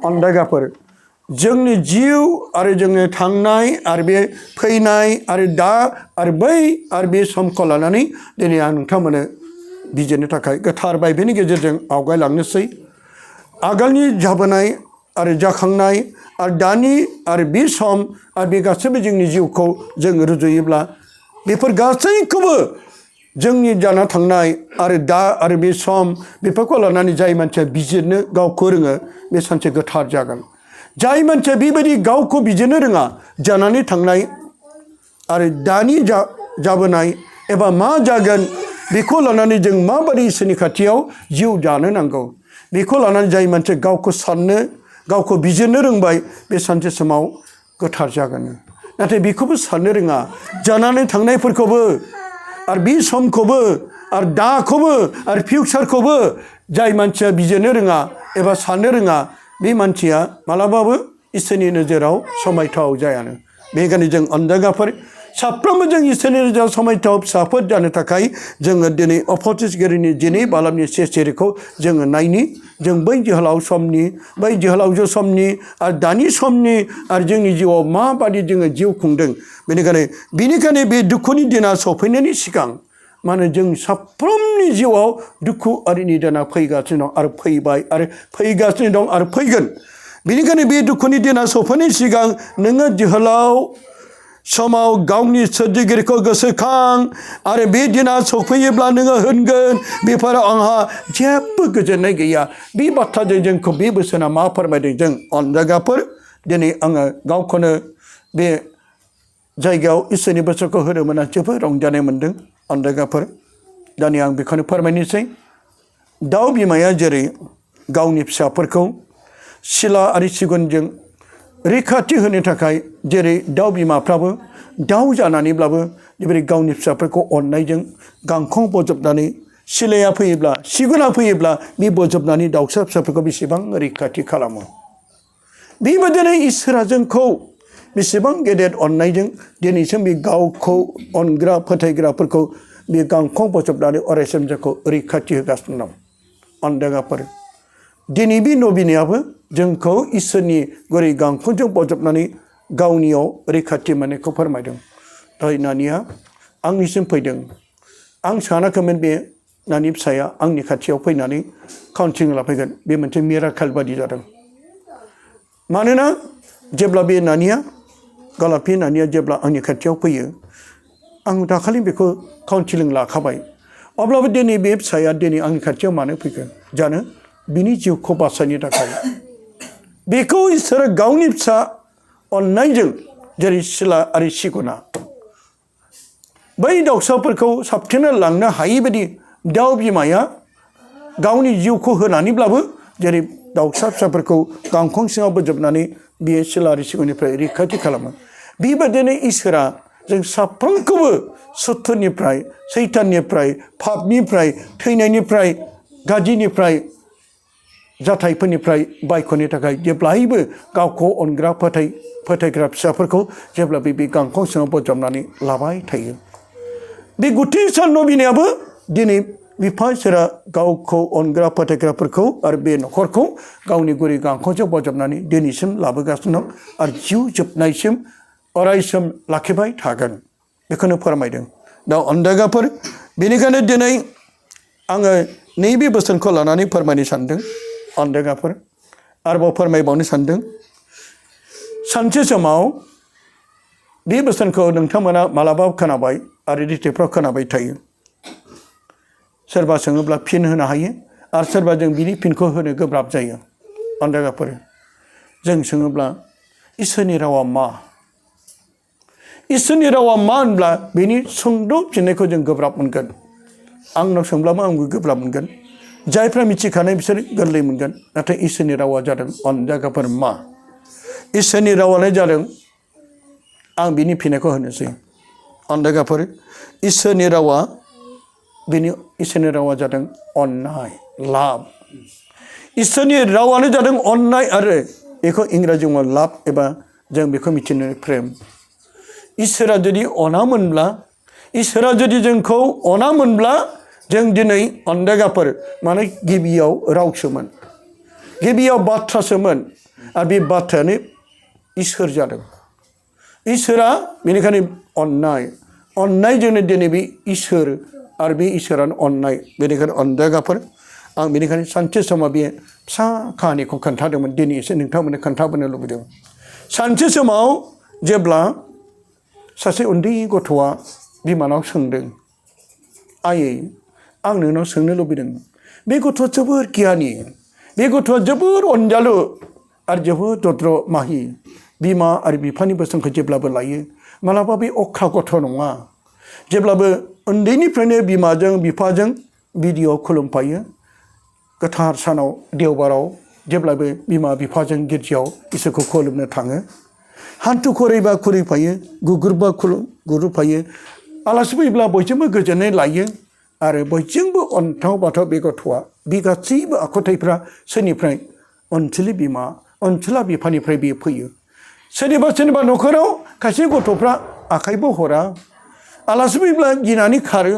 अन्दागाफोर जोंनि जिउ आरो जोंनि थांनाय आरो बे फैनाय आरो दा आरो बै आरो बे समखौ लानानै दिनै आं नोंथांमोननो बिजिरनो थाखाय गोथार बाइबेलनि गेजेरजों आवगायलांनोसै आगोलनि जाबोनाय आरो जाखांनाय आरो दानि आरो बे सम आरो बे गासैबो जोंनि जिउखौ जों रुजुयोब्ला बेफोर गासैखौबो जोंनि जाना थांनाय आरो दा आरो बे सम बेफोरखौ लानानै जाय मानसिया बिजिरनो गावखौ रोङो बे सानसे गोथार जागोन जाय मानसिया बेबायदि गावखौ बिजिरनो रोङा जानानै थांनाय आरो दानि जाबोनाय एबा मा जागोन बेखौ लानानै जों माबायदि इसोरनि खाथियाव जिउ दानो नांगौ बेखौ लानानै जाय मानसिया गावखौ साननो गावखौ बिजिरनो रोंबाय बे सानसे समाव गोथार जागोन नाथाय बेखौबो साननो रोङा जानानै थांनायफोरखौबो आरो बे समखौबो आरो दाखौबो आरो फिउचारखौबो जाय मानसिया बिजिरनो रोङा एबा साननो रोङा बे मानसिया मालाबाबो इसोरनि नोजोराव समायथाव जायानो बेनिखायनो जों अन्दागाफोर साफ्रोमबो जों इसोरनि नोजोराव समायथाव फिसाफोर जानो थाखाय जोङो दिनै अफथिसगिरिनि जिनै बालामनि सेरिखौ जोङो नायनि जों बै जोहोलाव समनि बै जोहोलावजो समनि आरो दानि समनि आरो जोंनि जिउआव माबादि जोङो जिउ खुंदों बेनिखायनो बे दुखुनि दिना सफैनायनि सिगां माने जों साफ्रोमनि जिउआव दुखु आरो निदाना फैगासिनो दं आरो फैबाय आरो फैगासिनो दं आरो फैगोन बेनिखायनो बे दुखुनि दिना सफैनायनि सिगां नोङो जोहोलाव समाव गावनि सोरजिगिरिखौ गोसोखां आरो बे दिना सफैयोब्ला नोङो होनगोन बेफोराव आंहा जेबो गोजोननाय गैया बे बाथ्राजों जोंखौ बे बोसोना मा फोरमायदों जों अन्दागाफोर दिनै आङो गावखौनो बे जायगायाव इसोरनि बोसोरखौ होनो मोना जोबोद रंजानाय मोन्दों अन्दागाफोर दानि आं बेखौनो फोरमायनोसै दाउ बिमाया जेरै गावनि फिसाफोरखौ सिला आरो सिगुनजों रैखाथि होनो थाखाय जेरै दाउ बिमाफ्राबो दाउ जानानैब्लाबो बेबायदि गावनि फिसाफोरखौ अननायजों गांखं बजबनानै सिलाया फैयोब्ला सिगुना फैयोब्ला बे बजबनानै दाउसा फिसाफोरखौ बेसेबां रैखाथि खालामो बेबायदिनो इसोरा जोंखौ बेसेबां गेदेर अननायजों दिनैसिम बे गावखौ अनग्रा फोथायग्राफोरखौ बे गांखं बजबनानै अरायसम जोंखौ रैखाथि होगासिनो दं अन्दागाफोर दिनै बे नबिनायाबो जोंखौ इसोरनि गुरै गांखंजों बजबनानै गावनियाव रैखाथि मोननायखौ फोरमायदों दहाय नानिया आंनिसिम फैदों आं सानाखैमोन बे नानि फिसाया आंनि खाथियाव फैनानै काउन्सिलिं लाफैगोन बे मोनसे मिराकेल बादि जादों मानोना जेब्ला बे नानिया गलापि नानिया जेब्ला आंनि खाथियाव फैयो आं दाखालि बेखौ काउन्सिलिं लाखाबाय अब्लाबो दिनै बे फिसाया दिनै आंनि खाथियाव मानो फैगोन जानो बिनि जिउखौ बासायनो थाखाय बेखौ इसोरा गावनि फिसा अननायजों जेरै सिला आरो सिगुना बै दाउसाफोरखौ साबथिंना लांनो हायैबायदि दाउ बिमाया गावनि जिउखौ होनानैब्लाबो जेरै दाउसा फिसाफोरखौ गांखं सिङाव बोजबनानै बियो सिला आरो सिगुननिफ्राय रैखाथि खालामो बेबायदिनो इसोरा जों साफ्रोमखौबो सुथुरनिफ्राय सैताननिफ्राय पापनिफ्राय थैनायनिफ्राय गाज्रिनिफ्राय जाथायफोरनिफ्राय बायख'नो थाखाय जेब्लायबो गावखौ अनग्रा फोथायग्रा फिसाफोरखौ जेब्लाबो बे गांखं सिङाव बजबनानै लाबाय थायो बे गुथि सान नबिनायाबो दिनै बिफा इसोरा गावखौ अनग्रा फोथायग्राफोरखौ आरो बे न'खरखौ गावनि गुरै गांखंजों बजबनानै दिनैसिम लाबोगासिनो दं आरो जिउ जोबनायसिम अरायसम लाखिबाय थागोन बेखौनो फोरमायदों दा अन्दागाफोर बेनिखायनो दिनै आङो नैबे बोसोनखौ लानानै फोरमायनो सानदों अन्दागाफोर आरोबाव फोरमायबावनो सानदों सानसे समाव बे बोसोनखौ नोंथांमोना मालाबा खोनाबाय आरो रिटेफ्राव खोनाबाय थायो सोरबा सोङोब्ला फिन होनो हायो आरो सोरबा जों बिनि फिनखौ होनो गोब्राब जायो अन्दागाफोर जों सोङोब्ला इसोरनि रावा मा इसोरनि रावा मा होनब्ला बेनि सुंद' फिननायखौ जों गोब्राब मोनगोन आंनाव सोंब्लाबो आंबो गोब्राब मोनगोन जायफ्रा मिथिखानाय बिसोर गोरलै मोनगोन नाथाय इसोरनि रावा जादों अन्दागाफोर मा इसोरनि रावानो जादों आं बिनि फिननायखौ होनोसै अन्दागाफोर इसोरनि रावा जादों अननाय लाभ इसोरनि रावानो जादों अननाय आरो बेखौ इंराजियाव लाभ एबा जों बेखौ मिथिनो प्रेम इसोरा जुदि अनामोनब्ला इसोरा जुदि जोंखौ अनामोनब्ला जों दिनै अन्दागाफोर माने गिबियाव रावसोमोन गिबियाव बाथ्रासोमोन आरो बे बाथ्रायानो इसोर जादों इसोरा बेनिखायनो अननायजोंनो दिनै बे इसोर आरो बे इसोरानो अननाय बेनिखायनो अनजागाफोर आं बेनिखायनो सानसे समाव बे फिसा काहानिखौ खोन्थादोंमोन दिनै एसे नोंथांमोननो खोन्थाबोनो लुबैदों सानसे समाव जेब्ला सासे उन्दै गथ'आ बिमानाव सोंदों आयै आं नोंनाव सोंनो लुबैदों बे गथ'आ जोबोर गियानि बे गथ'आ जोबोर अनजालु आरो जोबोर दद्र माहि बिमा आरो बिफानि बोसोनखौ जेब्लाबो लायो मालाबा बे अख्रा गथ' नङा जेब्लाबो उन्दैनिफ्रायनो बिमाजों बिफाजों भिडिअ खुलुमफायो गोथार सानाव देवबाराव जेब्लाबो बिमा बिफाजों गिर्जायाव इसोरखौ खुलुमनो थाङो हान्थु खरायबा खुरैफायो गुग्रुबा गुरुफायो आलासि फैब्ला बयजोंबो गोजोननाय लायो आरो बयजोंबो अनथाव बाथाव बे गथ'आ बे गासैबो आखुथायफ्रा सोरनिफ्राय अनसुलि बिमा अनसुला बिफानिफ्राय बेयो फैयो सोरनिबा न'खराव खायसे गथ'फ्रा आखाइबो हरा आलासि फैब्ला गिनानै खारो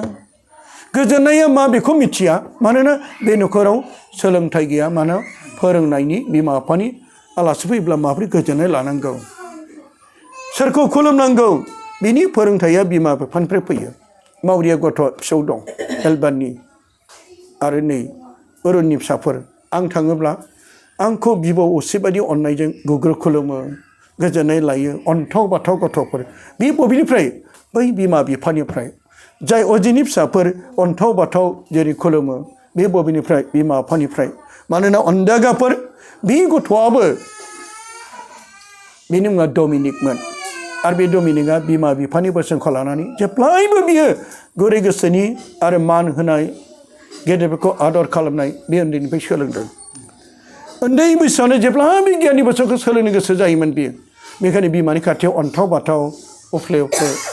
गोजोननाया मा बेखौ मिथिया मानोना बे न'खराव सोलोंथाइ गैया मानो फोरोंनायनि बिमा बिफानि आलासि फैब्ला माबोरै गोजोननाय लानांगौ सोरखौ खुलुमनांगौ बिनि फोरोंथाया बिमा बिफानिफ्राय फैयो मावरिया गथ' फिसौ दं एलबाननि आरो नै अरुननि फिसाफोर आं थाङोब्ला आंखौ बिबौ असे बायदि अननायजों गुग्रु खुलुमो गोजोननाय लायो अनथाव बाथाव गथ'फोर बे बबेनिफ्राय बै बिमा बिफानिफ्राय जाय अजिनि फिसाफोर अनथाव बाथाव जेरै खुलुमो बे बबेनिफ्राय बिमा बिफानिफ्राय मानोना अनदागाफोर बे गथ'आबो बेनि मुङा डमिनिकमोन आरो बे डमिनिकआ बिमा बिफानि बोसोनखौ लानानै जेब्लायबो बियो गुरै गोसोनि आरो मान होनाय गेदेरफोरखौ आदर खालामनाय बे उन्दैनिफ्राय सोलोंदों उन्दै बैसोआवनो जेब्लाबो गियाननि बोसोनखौ सोलोंनो गोसो जायोमोन बियो बेखायनो बिमानि खाथियाव अनथाव बाथाव उफ्ले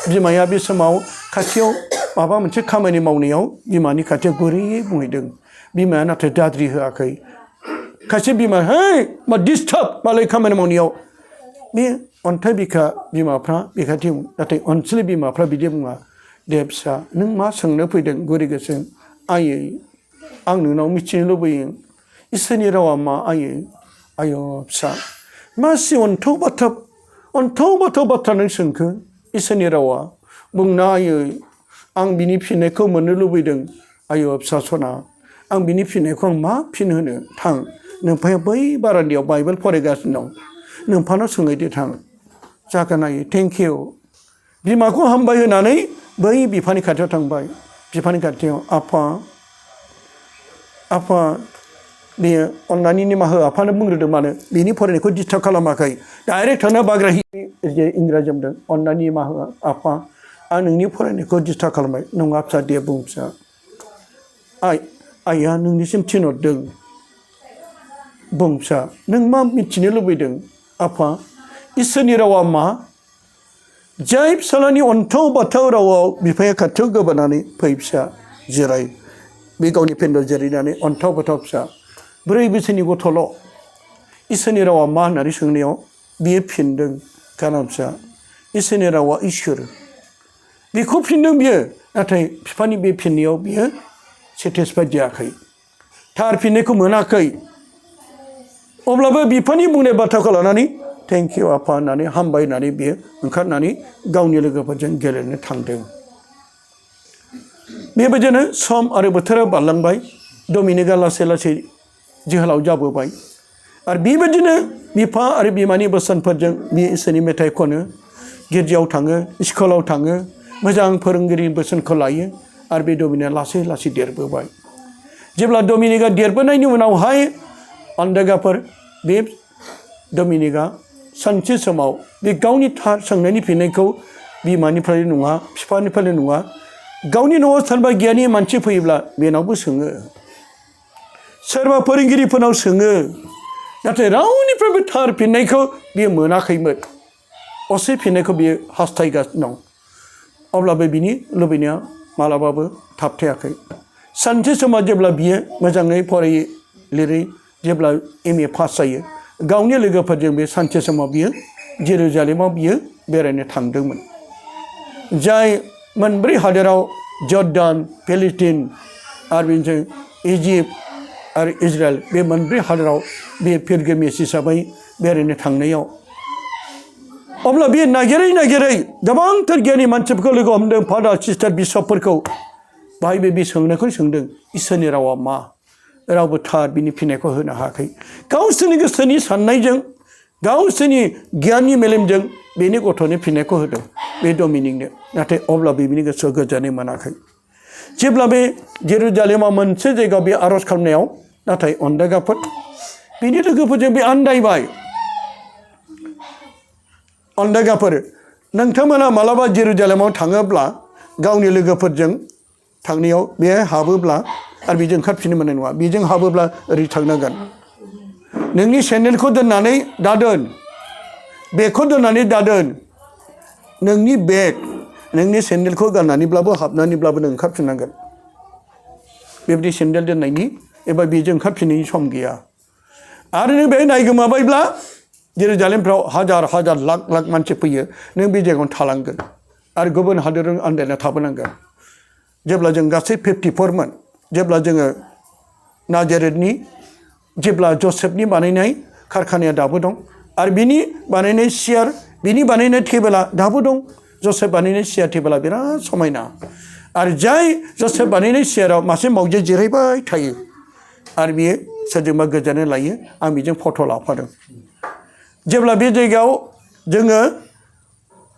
बिमाया बे समाव खाथियाव माबा मोनसे खामानि मावनायाव बिमानि खाथियाव गुरैयै बुंहैदों बिमाया नाथाय दाद्रि होआखै खायसे बिमा है मा डिस्टार्ब मालाय खामानि मावनायाव बे अन्थाइ बिखा बिमाफ्रा बेखाथि नाथाय अनसुलि बिमाफ्रा बिदि बुङा दे फिसा नों मा सोंनो फैदों गुरै गोसो आयै आं नोंनाव मिथिनो लुबैयो इसोरनि रावा मा आय' फिसा मासि अन्थाव बाथाव बाथ्रा नों सोंखो इसोरनि रावा बुंना आयै आं बिनि फिननायखौ मोननो लुबैदों आय' फिसा सना आं बिनि फिननायखौ आं मा फिन होनो थां नोमफाया बै बारान्दायाव बाइबेल फरायगासिनो दं नोमफानाव सोंहैदो थां जागोन आयै थेंक इउ बिमाखौ हामबाय होनानै बै बिफानि खाथियाव थांबाय बिफानि खाथियाव आफा बेयो अननानै निमाहा हो आफानो बुंग्रोदों मानो बिनि फरायनायखौ डिस्टार्ब खालामाखै डाइरेक्ट थांना बाग्राहि इंराजि बुंदों अननानै निमाहा हो आफा आं नोंनि फरायनायखौ डिस्टार्ब खालामबाय नङा फिसा दे बुं फिसा आइया नोंनिसिम थिनहरदों बुं फिसा नों मा मिथिनो लुबैदों आफा इसोरनि रावा मा जाय फिसालानि अनथाव बाथाव रावाव बिफाया खाथियाव गोबानानै फै फिसा जिराय बे गावनि पेन्डल जिरायनानै अनथाव बाथाव फिसा 4 बोसोरनि गथ'ल' इसोरनि रावा मा होननानै सोंनायाव बियो फिनदों गारां फिसा इसोरनि रावा इसोर बेखौ फिनदों बियो नाथाय बिफानि बे फिननायाव बियो सेटिसफाइड जायाखै थार फिननायखौ मोनाखै अब्लाबो बिफानि बुंनाय बाथ्राखौ लानानै थेंक इउ आफा होननानै हामबाय होननानै बियो ओंखारनानै गावनि लोगोफोरजों गेलेनो थांदों बेबायदिनो सम आरो बोथोरा बारलांबाय डमिनिकआ लासै लासै जोहोलाव जाबोबाय आरो बेबायदिनो बिफा आरो बिमानि बोसोनफोरजों बे इसोरनि मेथाइ खनो गिर्जायाव थाङो स्कुलाव थाङो मोजां फोरोंगिरि बोसोनखौ लायो आरो बे डमिनिकआ लासै लासै देरबोबाय जेब्ला डमिनिकआ देरबोनायनि उनावहाय अनदागाफोर बे डमिनिकआ सानसे समाव बे गावनि थार सोंनायनि फिननायखौ बिमानिफ्राय नङा बिफानिफ्राय नङा गावनि न'आव सोरबा गियानि मानसि फैयोब्ला बेनावबो सोङो सोरबा फोरोंगिरिफोरनाव सोङो नाथाय रावनिफ्रायबो थार फिननायखौ बियो मोनाखैमोन असे फिननायखौ बियो हास्थायगासिनो दं अब्लाबो बिनि लुबैनाया मालाबाबो थाबथायाखै सानसे समाव जेब्ला बियो मोजाङै फरायै लिरै जेब्ला MA पास जायो गावनि लोगोफोरजों बे सानसे समाव बियो जेरुजालेमाव बियो बेरायनो थांदोंमोन जाय मोनब्रै हादोराव जर्डान फिलिस्टिन आरो बेनिफ्राय इजिप्ट आरो इजराइल बे मोनब्रै हादोराव बे पिलग्रिमेज हिसाबै बेरायनो थांनायाव अब्ला बे नागिरै नागिरै गोबांथार गियानि मानसिफोरखौ लोगो हमदों फादार सिस्टार बिशपफोरखौ बाहायबो बे सोंनायखौ सोंदों इसोरनि रावा मा रावबो थार बिनि फिननायखौ होनो हायाखै गावसोरनि गोसोनि साननायजों गावसोरनि गियाननि मेलेमजों बेनि गथ'नि फिननायखौ होदों बे डमिनिकनो नाथाय अब्लाबो बिनि गोसोआव गोजोननाय मोनाखै जेब्ला बे जेरुजालेमाव मोनसे जायगायाव बे आर'ज खालामनायाव नाथाय अन्दागाफोर बिनि लोगोफोरजों बे आन्दायबाय अन्दागाफोर नोंथांमोना मालाबा जेरुजालेमाव थाङोब्ला गावनि लोगोफोरजों थांनायाव बे हाबोब्ला आरो बेजों ओंखारफिननो मोननाय नङा बेजों हाबोब्ला ओरै थांनांगोन नोंनि सेन्देलखौ दोननानै दादोन बेगखौ दोननानै दादोन नोंनि बेग नोंनि सेन्देलखौ गाननानैब्लाबो हाबनानैब्लाबो नों ओंखारफिननांगोन बेबायदि सेन्देल दोननायनि एबा बेजों ओंखारफिननायनि सम गैया आरो नों बेहाय नायगोमाबायब्ला जेरुजालेमफ्राव हाजार हाजार लाख लाख मानसि फैयो नों बे जायगायावनो थालांगोन आरो गुबुन हादोरजों आन्दायना थाबोनांगोन जेब्ला जों गासै 54मोन जेब्ला जोङो नाजारेथनि जेब्ला जसेफनि बानायनाय कारखानाया दाबो दं आरो बिनि बानायनाय सियार बिनि बानायनाय टेबोला दाबो दं जसेफ बानायनाय सियार टेबोला बिराद समायना आरो जाय जसेफ बानायनाय सियाराव मासे मावजिया जिरायबाय थायो आरो बियो सोरजोंबा गोजोननाय लायो आं बेजों फट' लाफादों जेब्ला बे जायगायाव जोङो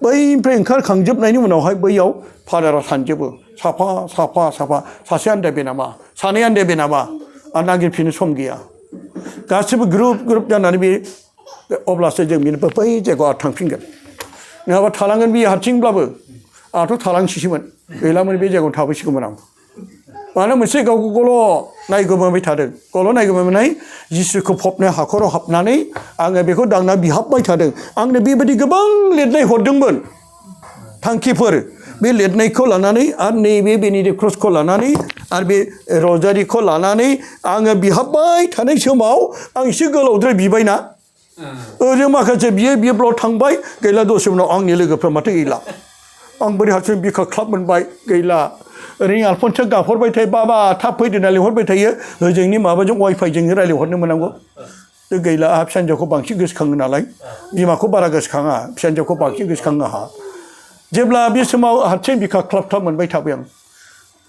बैनिफ्राय ओंखारखांजोबनायनि उनावहाय बैयाव फादारा सानजोबो साफा साफा साफा सासे आन्दायबाय नामा सानै आन्दायबाय नामा आरो नागिरफिननो सम गैया गासिबो ग्रुप ग्रुप जानानै बे अब्लासो जों बेनिफ्राय बै जायगायाव थांफिनगोन नङाबा थालांगोन बे हारसिंब्लाबो आंहाथ' थालांसिसैमोन गैलामोन बे जायगायाव थाबैसिगौमोन आं मानो मोनसे गावखौ गल' नायगोमोबाय थादों गल' नायगोमोनाय जिसुखौ फबनाय हाखराव हाबनानै आङो बेखौ दांना बिहाबबाय थादों आंनो बेबायदि गोबां लिरनाय हरदोंमोन थांखिफोर बे लिरनायखौ लानानै आरो नैबे बेनिदिक्ट क्रसखौ लानानै आरो बे रजारिखौ लानानै आङो बिहाबबाय थानाय समाव आं एसे गोलावद्राय बिबायना ओरैनो माखासे बियो ब्लक थांबाय गैला दसे उनाव आंनि लोगोफ्रा माथो गैला आं बोरै हारसिं बिखा ख्लाब मोनबाय गैला ओरैनो आलफनसो गाबहरबाय थायो बाबा थाब फैदो होनना लिंहरबाय थायो ओजोंनि माबाजों वाइफाइजोंनो रायज्लायहरनो मोननांगौ गैला आंहा फिसाजोखौ बांसिन गोसोखाङो नालाय बिमाखौ बारा गोसोखाङा फिसाजोखौ बांसिन गोसोखाङो आंहा जेब्ला बे समाव हारसिं बिखा ख्लाब ख्लाब मोनबाय थाबाय आं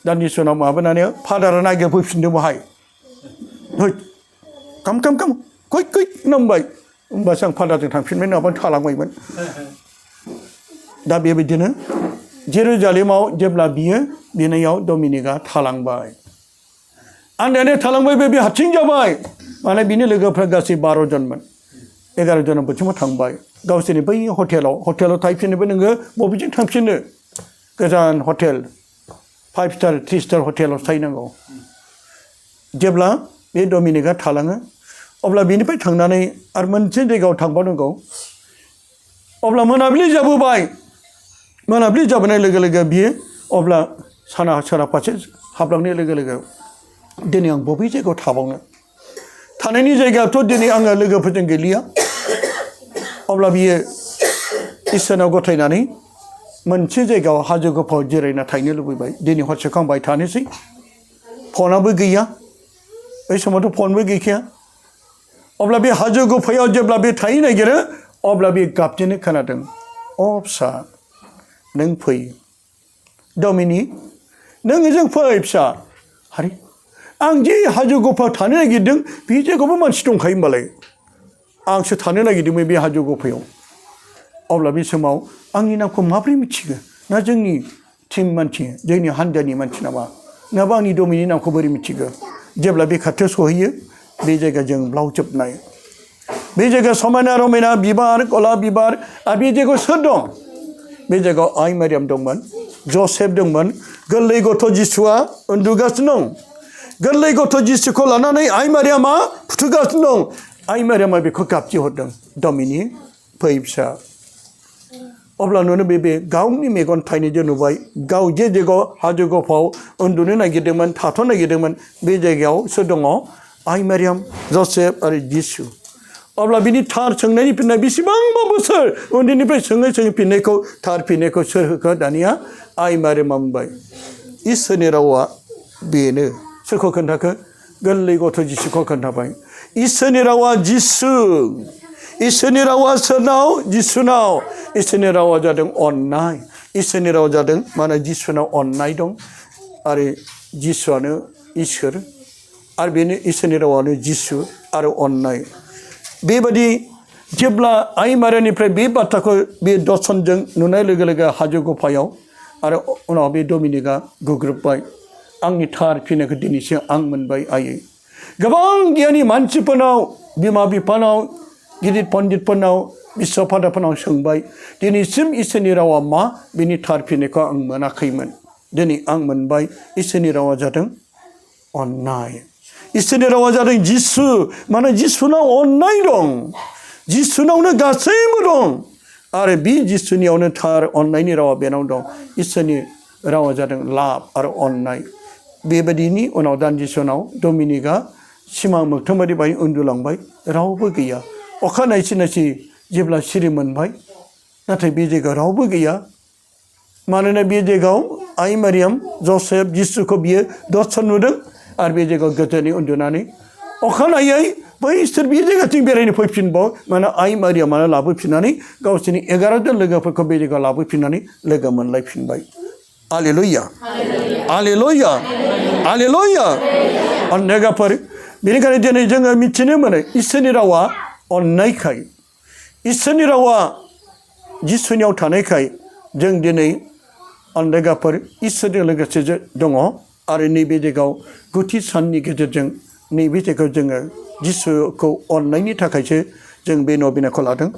दान्दिसे उनाव माबानानै फादारा नागिरफैफिनदों बाहाय काम काम काम खै खै नांबाय होमबासो आं फादारजों थांफिनबाय नङाबा थालांबायमोन दा बेबायदिनो जेरुजालेमाव जेब्ला बियो बिनायाव डमिनिकआ थालांबाय आन्दायनो थालांबाय बे हारसिं जाबाय माने बिनि लोगोफ्रा गासै 12 जनमोन 11 जना बोथिंबो थांबाय गावसोरनि बै हटेलाव थाहैफिननोबो नोङो बबेजों थांफिननो गोजान हटेल 5 स्टार 3 स्टार हटेलाव थाहैनांगौ जेब्ला बे डमिनिकआ थालाङो अब्ला बेनिफ्राय थांनानै आरो मोनसे जायगायाव थांबावनांगौ अब्ला मोनाबिलि जाबोबाय मोनाबिलि जाबोनाय लोगो लोगो बियो अब्ला साना सोनाबफारसे हाबलांनाय लोगो लोगो दिनै आं बबे जायगायाव थाबावनो थानायनि जायगायावथ' दिनै आङो लोगोफोरजों गैलिया अब्ला बियो इसोरनाव गथायनानै मोनसे जायगायाव हाजो गोफाव जिरायना थाहैनो लुबैबाय दिनै हरसेखौ आं बाय थानोसै फनाबो गैया बै समावथ' फनबो गैखाया अब्ला बे हाजो गुफायाव जेब्ला बे थाहैनो नागिरो अब्ला बे गाबजेनो खोनादों अ फिसा नों फै डमिनिक नों ओजों फै फिसा हारे आं जे हाजो गुफायाव थानो नागिरदों बे जायगायावबो मानसि दंखायो होनबालाय आंसो थानो नागिरदोंमोन बे हाजो गुफायाव अब्ला बे समाव आंनि नामखौ माबोरै मिथिगोन ना जोंनि टिम मानसि जोंनि हान्जानि मानसि नामा नङाबा आंनि डमिनिकनि नामखौ बोरै मिथिगोन जेब्ला बे खाथियाव सहैयो बे जायगा जोंब्लावजोबनाय बे जायगा समायना रमायना बिबार गलाब बिबार आरो बे जायगायाव सोर दं बे जायगायाव आइ मारियाम दंमोन जसेफ दंमोन गोरलै गथ' जिसुआ उन्दुगासिनो दं गोरलै गथ' जिसुखौ लानानै आइ मारियामा फुथुगासिनो दं आइ मारियामा बेखौ गाबज्रिहरदों डमिनिक फै फिसा अब्लानो बे गावनि मेगन थाइनैजों नुबाय गाव जे जायगायाव हाजो गुफायाव उन्दुनो नागिरदोंमोन थाथ' नागिरदोंमोन बे जायगायाव सोर दङ आइ मारियाम जसेफ आरो जिसु अब्ला बिनि थार सोंनायनि फिननाय बेसेबांबा बोसोर उन्दैनिफ्राय सोङै फिननायखौ थार फिननायखौ सोर होखो दानिया आइ मारियामा बुंबाय इसोरनि रावा बेनो सोरखौ खोन्थाखो गोरलै गथ' जिसुखौ खोन्थाबाय इसोरनि रावा जिसु इसोरनि रावा सोरनाव जिसुनाव इसोरनि रावा जादों अननाय इसोरनि रावा जादों माने जिसुनाव अननाय दं आरो जिसुआनो इसोर आरो बेनो इसोरनि रावानो जिसु आरो अननाय बेबादि जेब्ला आइ मारियानिफ्राय बे बाथ्राखौ बे दर्शनजों नुनाय लोगो लोगो हाजो गुफायाव आरो उनाव बे डमिनिकआ गुग्रुबबाय आंनि थार फिननायखौ दिनैसो आं मोनबाय आयै गोबां गियानि मानसिफोरनाव बिमा बिफानाव गिदिर पन्डितफोरनाव बिश्वफादारफोरनाव सोंबाय दिनैसिम इसोरनि रावा मा बिनि थार फिननायखौ आं मोनाखैमोन दिनै आं मोनबाय इसोरनि रावा जादों अननाय इसोरनि रावा जादों जिसु माने जिसुनाव अननाय दं जिसुनावनो गासैबो दं आरो बे जिसुनियावनो थार अननायनि रावा बेनाव दं इसोरनि रावा जादों लाभ आरो अननाय बेबायदिनि उनाव दान्दिसे उनाव डमिनिकआ सिमां मोगथां बायदि बाय उन्दुलांबाय रावबो गैया अखानायसि नायसि जेब्ला सिरि मोनबाय नाथाय बे जायगायाव रावबो गैया मानोना बे जायगायाव आइ मारियाम जसेफ जिसुखौ बियो दर्शन नुदों आरो बे जायगायाव गोजोनै उन्दुनानै अखानायै बैसोर बे जायगाथिं बेरायनो फैफिनबाव माने आइ मारियामानो लाबोफिननानै गावसोरनि 11 जन लोगोफोरखौ बे जायगायाव लाबोफिननानै लोगो मोनलायफिनबाय हालेलुया हालेलुया हालेलुया अननायगाफोर बेनिखायनो दिनै जोङो मिथिनो मोनो इसोरनि रावा अननायखाय इसोरनि रावा जिसुनियाव थानायखाय जों दिनै अननायगाफोर इसोरजों लोगोसे दङ आरो नैबे जायगायाव गुथि साननि गेजेरजों नैबे जायगायाव जोङो जिसुखौ अननायनि थाखायसो जों बे नबिनाखौ लादों